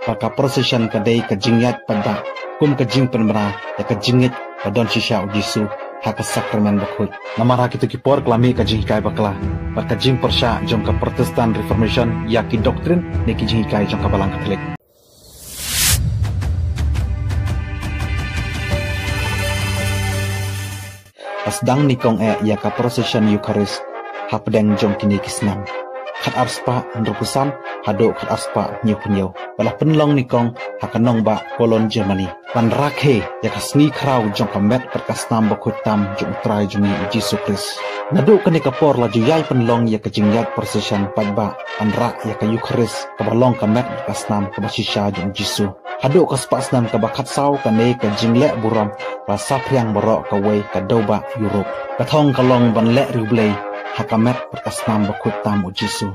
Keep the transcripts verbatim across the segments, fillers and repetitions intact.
Ba ka procession ka dei ka jingïaid paidbah kum ka jingpynbna ïa ka jingngeit ba don shisha u Jisu ha ka sakramen bakhuid. Namar ha kito ki por ka la mih ka jinghikai bakla bad ka jingpyrshah jong ka Protestant Reformation ïa ki doctrine ne ki jinghikai jong ka Balang Katholik. La sdang nyngkong eh ïa ka procession Eucharist hapdeng jong kine ki snem. Khat ar spah hynriewphew san haduh khat ar spah hynñiewphew hynñiew. Ba la pynlong nyngkong ha ka nongbah Cologne, Germany. Ban rakhe ïa ka sngi khraw jong ka met bad ka snam bakhuid tam jong U Trai jong ngi U Jisu Khrist. Naduh kane ka por la ju ïai pynlong ïa ka jingïaid procession paidbah ban rah ïa ka Eucharist kaba long ka met bad ka snam kaba shisha jong U Jisu. Haduh ka spah snem kaba khatsaw kane ka jingleh burom la saphriang baroh kawei ka dewbah Europe. Ka thong ka long ban leh riewblei ha ka met bad ka snam bakhuid tam U Jisu.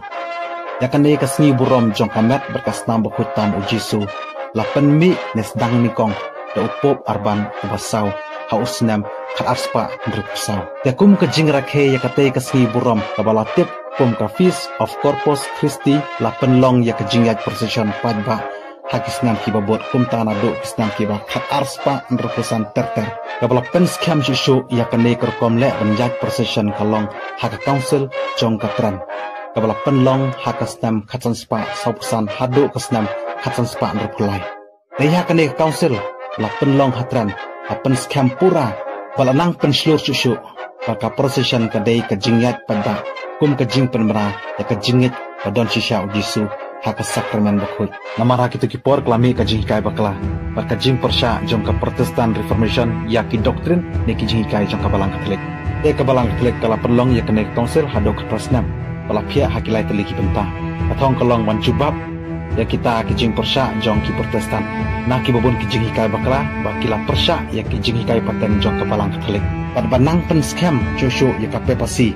Ïa kane ka sngi burom jong ka met bad ka snam bakhuid tam U Jisu la pynmih ne sdang nyngkong da u Pope Urban uba saw ha u snem khat ar spah hynriewphew saw. Te kum ka jingrakhe ïa katei ka sngi burom kaba la tip kum ka Feast of Corpus Christi la pynlong ïa ka jingïaid procession paidbah ha ki snem kiba bud kumta naduh ki snem kiba khat ar spah hynriewphew san ter ter. Kaba la pynskhem shuh shuh ïa kane ka rukom leh ban ïaid procession ka long ha ka Council jong ka Trent. Kaba la pynlong ha ka snem khatsan spah sawphew san haduh ka snem khatsan spah hynriewphew lai. Te ha kane ka Council la pynlong ha Trent la pynskhem pura ba la nang pynshlur shuh shuh ba ka procession ka dei ka jingïaid paidbah kum ka jingpynbna ïa ka jingngeit ba don shisha U Jisu ha ka sakramen bakhuid. Namar ha kito ki por ka la mih ka jinghikai bakla bad ka jingpyrshah jong ka Protestant Reformation ïa ki doctrine ne ki jinghikai jong ka Balang Katholik. Te ka Balang Katholik ka la pynlong ïa kane ka Council haduh khatar snem ba la phiah ha ki lai tylli ki bynta. Ka thong ka long ban jubab ïa kita ki jingpyrshah jong ki Protestant na kiba bun ki jinghikai bakla ba ki la pyrshah ïa ki jinghikai pateng jong ka Balang Katholik. Bad ba nang pynskhem shuh shuh ïa ka papacy,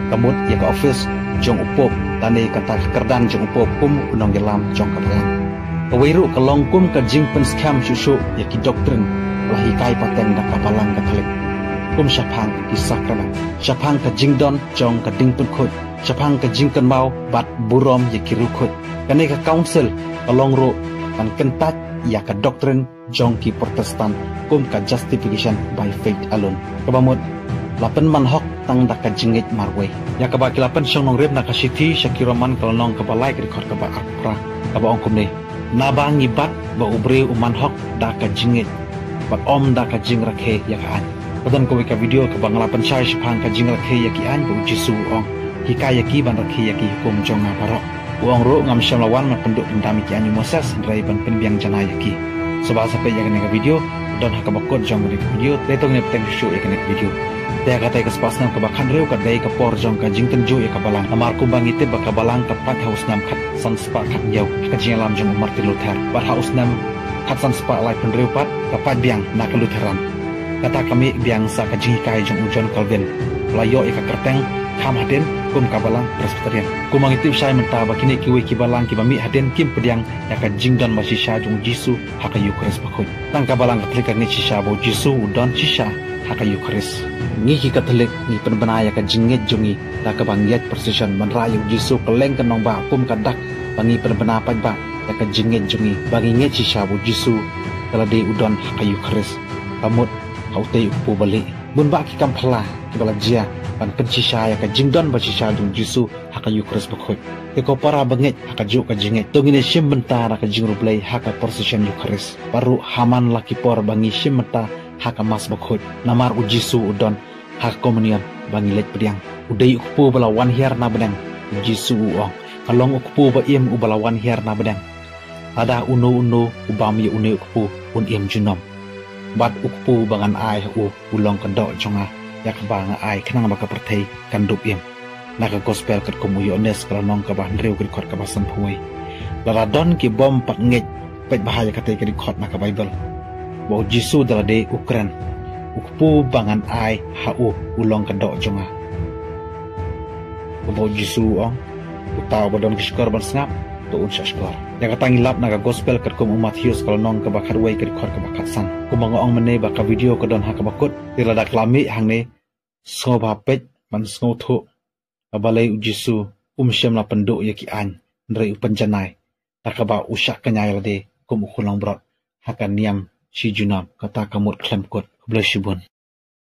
ka mut ïa ka office jong u Pope lane kata ka kyrdan jong u Pope kum u nongïalam jong ka Balang. Kawei ruh ka long kum ka jingpynskhem shuh shuh ïa ki doctrine ba la hikai pateng da ka Balang Katholik, kum shaphang ki sakramen, shaphang ka jingdon jong ka diengpynkhuid, shaphang ka jingkynmaw bad burom ïa ki riewkhuid. Kane ka Council ka long ruh ban kyntait ïa ka doctrine jong ki Protestant kum ka justification by faith alone, kaba mut la pynman hok tang da ka jingngeit marwei, ïa kaba ki la pynshong nongrim na ka shithi sha ki Roman ka lynnong kaba lai ka dkhot kaba arphew phra, kaba ong kumne: Naba ngi bat ba u briew u man hok da ka jingngeit bad ym da ka jingrakhe ïa ka aiñ. Ka don kawei ka video kaba nga la pynshai shaphang ka jingrakhe ïa ki aiñ ba U Jisu u ong: Hikai ïa ki ban rakhe ïa ki hukum jong nga baroh. U ong ruh: Ngam shym la wan ban pynduh pyndam ïa ki aiñ u Moses, hynrei ban pynbiang janai ïa ki. Sngewbha sa peit ïa kane ka video, don ha kaba kut jong kane ka video. Te to ngin ïa bteng shuh shuh ïa kane ka video. Te ha katei ka spah snem kaba khathynriew ka dei ka por jong ka jingtynjuh ïa ka Balang. Namar kumba ngi tip ba ka Balang ka pait ha u snem khatsan spah khathynñiew ha ka jingïalam jong u Martin Luther, bad ha u snem khatsan spah laiphew hynriew pat ka pait biang na ka Lutheran. Kata ka mih biang sa ka jinghikai jong u John Calvin, ba la ïoh ïa ka kyrteng kham hadien kum ka Balang Presbyterian. Kumba ngi tip shai mynta ba kine kiwei ki balang kiba mih hadien kim pdiang ïa ka jingdon ba shisha jong U Jisu ha ka Eucharist bakhuid. Tang ka Balang Katholik ka ngeit shisha ba U Jisu u don shisha ha ka Eucharist. Ngi ki Katholik ngi pynbna ïa ka jingngeit jong ngi da kaba ngi ïaid procession ban rah ïa U Jisu kylleng ka nongbah kum ka dak ba ngi pynbna paidbah ïa ka jingngeit jong ngi ba ngi ngeit shisha ba U Jisu da lade u don ha ka Eucharist, ka mut ha utei u kpu balieh. Bun bah ki kam phylla kiba la jia ban pynshisha ïa ka jingdon ba shisha jong U Jisu ha ka Eucharist bakhuid. Te ko para bangeit, ha kajuh ka jingngeit to ngin ïa shim bynta da ka jingriewblei ha ka procession Eucharist. Bad ruh ha man la ki por ba ngi shim bynta ha ka Mass bakhuid, namar U Jisu u don ha ka Communion ba ngi leit pdiang. U dei u kpu ba la wan hiar na bneng. U Jisu u ong: Nga long u kpu ba im uba la wan hiar na bneng. Lada uno uno u bam ïa une u kpu un im junom. Bad u kpu ba ngan ai ha u u long ka doh jong nga, ïa kaba nga ai khnang ba ka pyrthei kan dup im. Na ka Gospel katkum u Ïoannis ka lynnong kaba hynriew ka dkhot kaba sanphew wei. Lada don ki bym pat ngeit, peit bha ïa katei ka dkhot na ka Baibl, ba U Jisu da lade u kren: U kpu ba ngan ai ha u u long ka doh jong nga. Kaba U Jisu u ong: Uta uba don ki shkor ban sngap, to un shah shkor. Ïa kata ngi lap na ka Gospel katkum u Mathaios ka lynnong kaba khatwei ka dkhot kaba khatsan. Kumba nga ong mynne ba ka video ka don ha kaba kut, te lada ka la mih hangne, sngewbha peit ban sngewthuh ba balei U Jisu um shym la pynduh ïa ki aiñ, hynrei u pynjanai da kaba u shah kñia ïa lade kum u khun langbrot ha ka niam shi junom. Kata ka mut khlem kut. Khublei shibun.